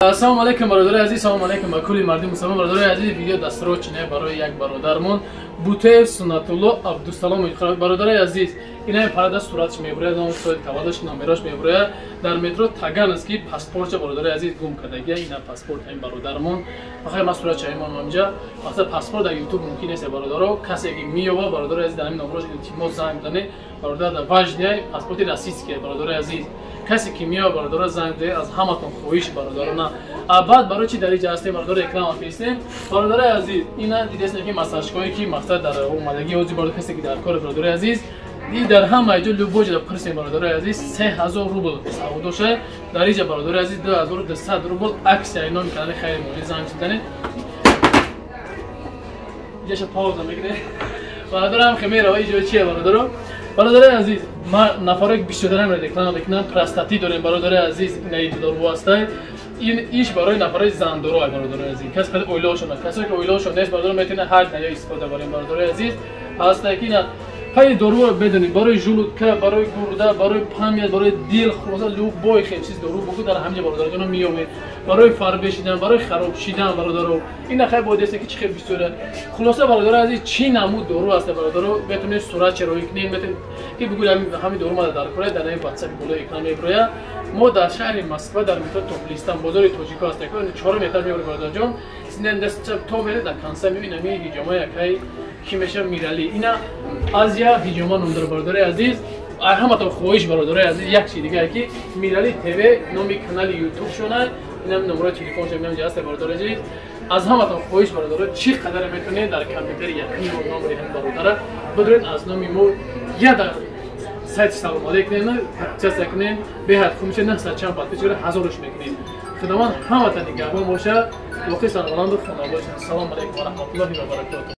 Ассалому алайкум, бародарои азиз, салому алайкум ба кулли мардуми мусулмон. Бародарои азиз, видео дастурочине барои як бародармон Бутеев Суннатулло Абдусалом. Бародарои азиз, ина парада суратш мебуряд, ном, соли таваллудаш, номерош мебуряд. Дар метро Таганский паспортча, бародарои азиз, гум кардагия. Ина паспорт ин бародармон. Бахайр, ман сурат чаимон инҷа. Вақте паспорт дар YouTube мумкин нест, бародаро, касе ки меёба, бародарои азиз, дар ҳамин номерош илтимос занг бизанед. Бародар, дар важный паспорти российский, бародарои азиз. Касе ки меёба, бародаро, занг бизанед, аз ҳаматон хоҳиш, бародарона. А баъд барои чи дар инҷа ҳастем, бародаро, реклама фиристем? Бародарои азиз, ина дидестем, ки массажгоҳе ки мақсад дар омадагӣ ҳозир, барои касе ки дар кор, бародарои азиз, ди дар ҳама ҷо, любой ҷо пурсем, бародарои азиз, 3000 рубл савдо шуда. Дар инҷа, бародарои азиз, 2200 рубл. Аксияи номи канали Хайри Молӣ занг заданед. Иҷаша пауза мекунем, бародарам, хемерава иҷо чие, бародаро? Бародарои азиз, ма нафаре бисёртарам реклама мекунам. Простатит дорем, бародарои азиз, инаи дору ҳастай. Ин иш барои нафарои зандоро, бародарои азиз, кас қади оилаошон, касое ки оилаошон нест, бародаро, метавонад ҳар наё истифода барем. Бародарои азиз, ҳастай ки ина ҳай дору медонед, барои желудка, барои гурда, барои память, барои дил, хулоса, любой хел чиз дору бугу, дар ҳамин ҷо, бародарҷоно, меёмед. Барои фарбе шидан, барои хароб шидан, бародаро, ина хай бодеста ки чӣ хел бисёра. Хулоса, бародаро азиз, чӣ намуд дору ҳаста, бародаро, метавонед сурат чароӣ кунед, метавонед ки бигӯед ҳамин дору мада дар кора. Дар ҳамин WhatsApp болои экран мебирояд. Мо дар шаҳри Москва, дар метро Топлистан, бозори тоҷико ҳаста, чорум этаж меёрем, бародарҷон. То меред, дар конца мебинам ҳиҷома якай ки меша Мирали, ина Азия ҳиҷома ном дора. Бародарои азиз, ҳаматон хоҳиш, бародарои азиз, як чи дигар ки Мирали ТВ номи канали Ютуб шона, инам номерои телефонша инам ҷаста. Бародарои азиз, аз ҳаматон хоҳиш, бародаро, чӣ қадаре метавонед, дар компютери якум номери ҳамин бародара бидоред, аз номи мо я дар сайти салом алейк кунед, подписаться кунед, беҳад хуб мешавад. 900 чанд подписчик, ҳазорш мекунед. Худованд ҳаматон нигаҳбон бошад, воқеъ сарбаланду хона бошад. Ассалому алайкум ва раҳматуллоҳи ва баракотуҳ.